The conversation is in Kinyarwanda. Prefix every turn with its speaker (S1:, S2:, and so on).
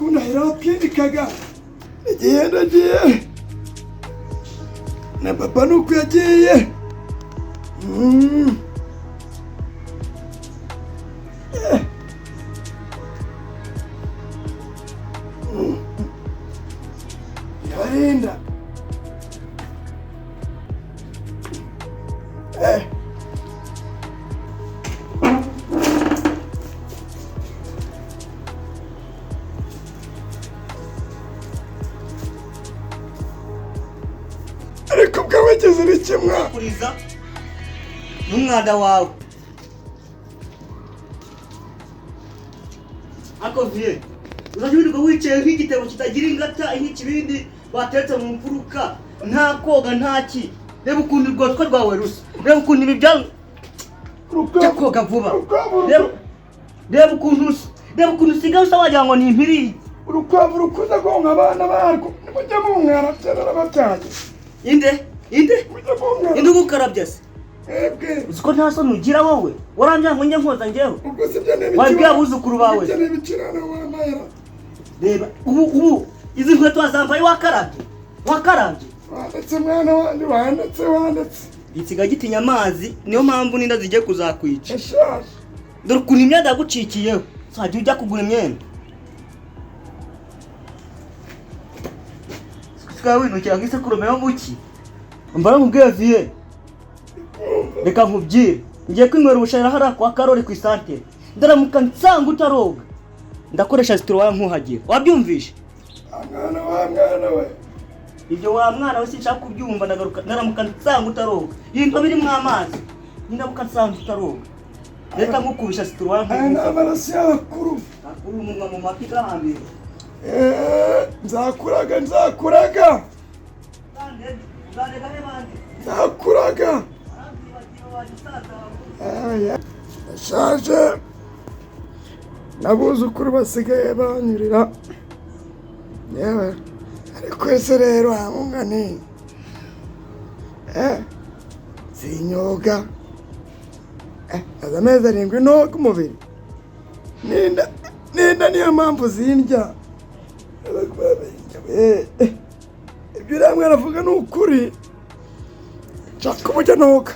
S1: Kundahira wabyinikaga igihe ndagiye na papa nuko yagiye. Eh. Mm. Irarinda. Eh. Ariko ubwo wigeze bikemwa.
S2: Kuriza n'umwanda wawe. Ako viye, uzajya wirirwa wicaye nk'igitebo kitagira ingata, nk'ikibindi bateretse mu mfuruka, nta koga, nta ki. Reba ukuntu urwotwa rwawe rusa, reba ukuntu ibi bya jya koga vuba. Reba, reba ukuntu usa, reba ukuntu usigaye usa, wagira ngo ni impiriti.
S1: Urukwavu rukuze konka abana barwo, nimujye munkara byarababyaye.
S2: Inde inde?
S1: Mujye munkara.
S2: Inde ugukarabya se?
S1: Mwebwe.
S2: Uzi ko nta soni ugira wowe? Warangira ngo njye nkoza njyewe?
S1: Ubwo si byo ni
S2: Wabwiye abuzukuru bawe.
S1: Ibyo ni ibikirana wambaye.
S2: Reba ubu izi nkweto wazambaye wakarabye, wakarabye?
S1: Wanditse mwana wanjye, wanditse, wanditse.
S2: Gisigaye gitinya amazi, niyo mpamvu n'inda zigiye kuzakwica.
S1: Ishaje.
S2: Dore ukuntu imyenda yagucikiyeho, uzajya ujya kugura imyenda usigaye winukira nk'isekurume yo mu cyi. Mbara nkubwiye viye, reka nkubwire, ngiye kwinywera ubushera hariya kwa Karori ku isantere. Ndaramuka nsanga utaroga, ndakoresha situruwaya nkuhagira, wabyumvishe?
S1: Wa mwana, wa mwana we.
S2: Ibyo wa mwana we sinshaka kubyumva. Ndagaruka naramuka nsanga utaroga iyi ndobo irimo amazi. Niramuka nsanga utaroga, reka nkukubisha situruwaya.
S1: Aya ni
S2: Nkuhagira.
S1: amaraso y'abakuru.
S2: Akuru umunwa mu mapi gahambira.
S1: Eh, nzakuraga, nzakuraga, nzakuraga. Aya, ndashaje, n'abuzukuru basigaye banyurira. Yewe, ariko ese rero hamungani, eh, sinyoga. Eh, aza amezi 7 noga umubiri ninda ninda, niyo mpamvu zindya. Eh, eh, ibyo uriya mwana avuga ni ukuri, nshaka uburyo noga.